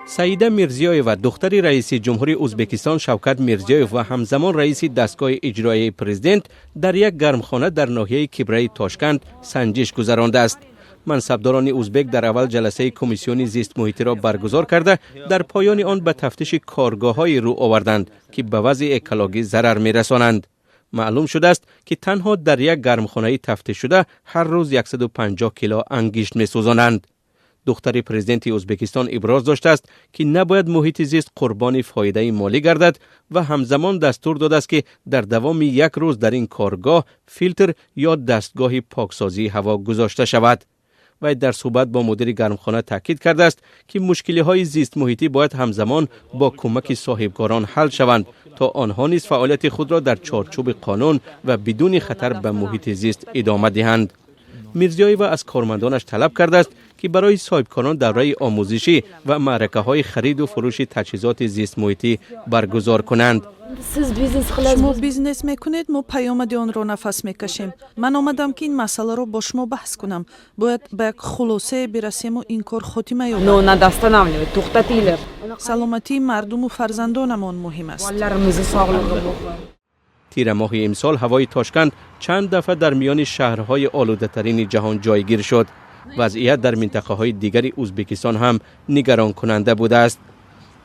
Саида Мирзиёева, духтари раиси ҷумҳури Ӯзбекистон Шавкат Мирзиёев ва ҳамзамон раиси дастгоҳи иҷроияи президент, дар як гармхона дар ноҳияи Кибраи Тошканд санҷиш гузарондааст. Мансабдорони ӯзбек дар аввал ҷаласаи комиссиони зистмуҳитиро баргузор карда, дар поёни он ба тафтиши коргоҳҳое рӯ оварданд, ки ба вазъи экологӣ зарар мерасонанд. Маълум шудааст, ки танҳо дар як гармхонаи тафтишшуда ҳар рӯз 150 кило ангишт месӯзонанд. Духтари президенти Ӯзбекистон иброз доштааст, ки набояд муҳити зист қурбони фоидаи молӣ гардад ва ҳамзамон дастур додааст, ки дар давоми як рӯз дар ин коргоҳ филтр ё дастгоҳи поксозии ҳаво гузошта шавад. Вай дар суҳбат бо мудири гармхона таъкид кардааст, ки мушкилиҳои зистмуҳитӣ бояд ҳамзамон бо кӯмаки соҳибкорон ҳал шаванд, то онҳо низ фаъолияти худро дар чорчӯби қонун ва бидуни хатар ба муҳити зист идома диҳанд. Мирзиёева аз кормандонаш талаб кардааст, ки барои соҳибкорон давраи омӯзишӣ ва маъракаҳои хариду фурӯши таҷҳизоти зистмуҳитӣ баргузор кунанд. Шумо бизнес мекунед, мо паёмади онро нафас мекашем. Ман омадам, ки ин масъаларо бо шумо баҳс кунам. Бояд ба як хулосае бирасему ин кор хотима ёбад. Саломатии мардуму фарзандонамон муҳим аст. Тирамоҳи имсол ҳавои Тошканд чанд дафъа дар миёни шаҳрҳои олудатарини ҷаҳон ҷойгир шуд. Вазъият дар минтақаҳои дигари Ӯзбекистон ҳам нигаронкунанда будааст.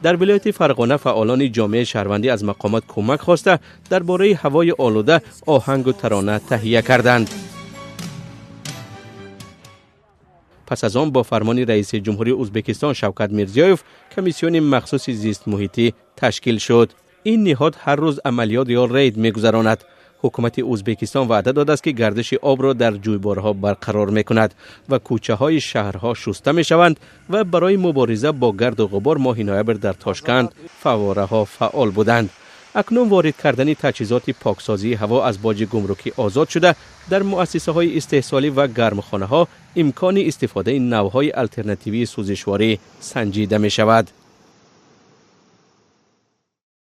Дар вилояти Фарғона фаъолони ҷомеаи шаҳрвандӣ аз мақомот кӯмак хоста, дар бораи ҳавои олуда оҳангу тарона таҳия карданд. Пас аз он бо фармони раиси ҷумҳури Ӯзбекистон Шавкат Мирзиёев комиссиони махсуси зистмуҳитӣ ташкил шуд. Ин ниҳод ҳар рӯз амалиёт ё рейд мегузаронад. Ҳукумати Ӯзбекистон ваъда додааст, ки гардиши обро дар ҷӯйборҳо барқарор мекунад ва кӯчаҳои шаҳрҳо шуста мешаванд ва барои мубориза бо гарду ғубор моҳи ноябр дар Тошканд фаввораҳо фаъол буданд. Акнун ворид кардани таҷҳизоти поксозии ҳаво аз боҷи гумрукӣ озод шуда, дар муассисаҳои истеҳсолӣ ва гармхонаҳо имкони истифодаи навъҳои алтернативии сӯзишворӣ санҷида мешавад.